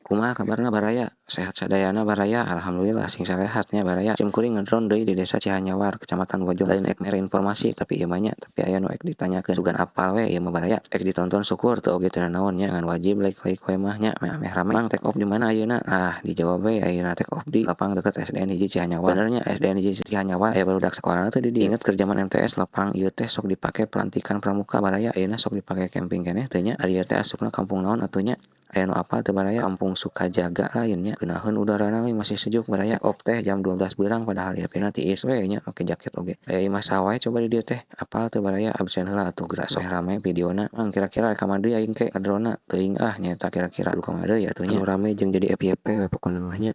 Kumaha kabarna, baraya? Sehat sadayana, baraya? Alhamdulillah sing sarehat nya, baraya. Sim kuring ngedrone deui di Desa Cihanyawar, Kecamatan Bojong. Lain ek mere informasi, tapi ieu mah nya, tapi aya nu ek ditanyakeun. Sugan apal we ieu mah, baraya. Ek ditonton syukur, teu oge teu nanaon nya, ngan wajib like like we mah nya, meh ameh rame. Mang, take off di mana ayeuna? Ah, dijawab we, ayeuna take off di lapang deket SDN 1 Cihanyawar. Bener nya SDN 1 Cihanyawar? Aya barudak sakolana teu di dieu? Inget keur jaman MTS, lapang ieu teh sok dipake pelantikan pramuka, baraya. Ayeuna sok dipake camping keneh teu nya? Ari ieu teh asupna kampung naon atuh nya? Aya nu apal teu, baraya? Kampung Sukajaga lain nya? Geunaheun udarana euy, masih sejuk, baraya. Off teh jam 12 beurang, padahal ieu pina tiis we nya make jaket oge. Aya imah saha wae coba di dieu teh? Apal teu, baraya? Absen heula atuh geura, sok rame videona. Mang, kira-kira rek ka mana deui aing ke ngedrone-na? Teuing ah, nyaeta kira-kira. Aduh, ka mana deui atuh nya? Anu rame jeung jadi FYP we pokona mah nya.